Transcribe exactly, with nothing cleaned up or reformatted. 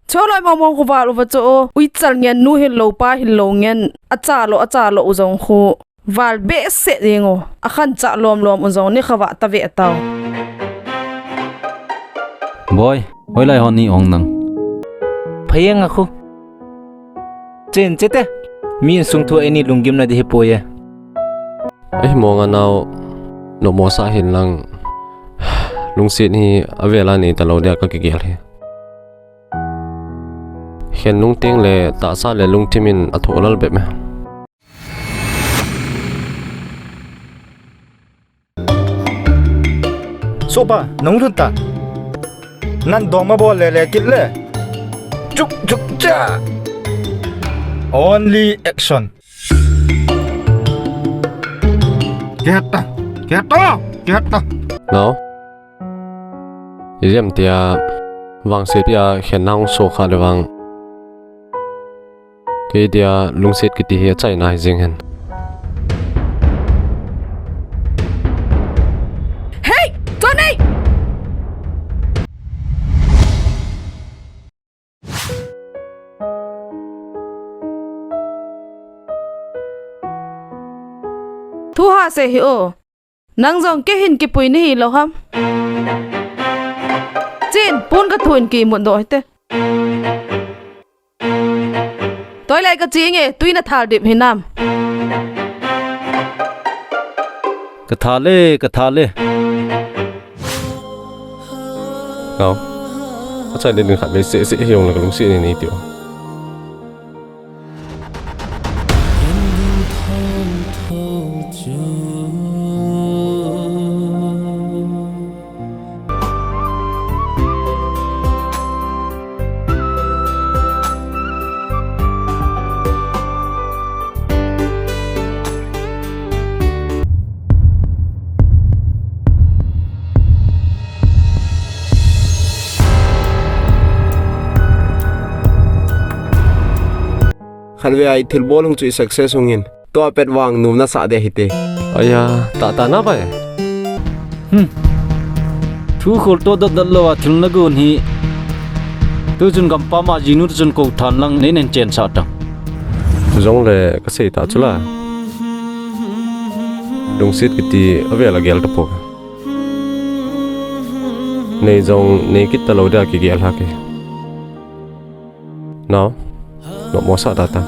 Choloi mong mong khu val uva chu o. Uichal ngen, nu hil lou, pa hil lou ngen. Acha lou, acha lou u jong khu. Val behseh jeng o. Akhancha lom lom u jong ni kha vah ta ve tao. Boi, hoilai hon ni ong nang. Phayeng a khu. Chen chete. Mi insung thu eini lunggimna di hi poi e. Ei, mong a nao, nopmo sa hin lang. Lungset hi avel a nei talou dia ka kigel hi. Khen nung teng le tahsa le lungthim in athoh lal bep e. Sohpa, nahung lhun ta. Nan dongma bol le le kit le. Chuk, chuk, cha. Only action. Kihet ta, kihet ta, kihet ta. Nao. Ijemtia vangsepi a khen nahung so kha le vang. Kei dia lungset kiti hi achaina hi jeng hen. Hei, Tony! Thu ha se hi o. Nang jong kei hin kipui nahi lou ham? Chin, pon ka thu in kimut doh hite. Toilai ka chi nge, tui na thal dip hinam? Ka thal e, ka thal e. Nao. Achai le ding khat ve se se hi ong la ka lungset ni ni tiu. Khatvei a i thilbol hung chu i success hung in. Tua pet vang nom nasah ding hite. Aya, tah tah na bai. Hmm. Thu khol to dat dat lou a thil na gon hi. Tu chun gampam a jinu tu chun kou than lang nei nen chen sa tang. Jong le ka sei ta chu la. Lungset kiti avel a gel ta po. Nei jong nei kit ta lou dia kigel ha ke. Nao, nopmo sa ta ta.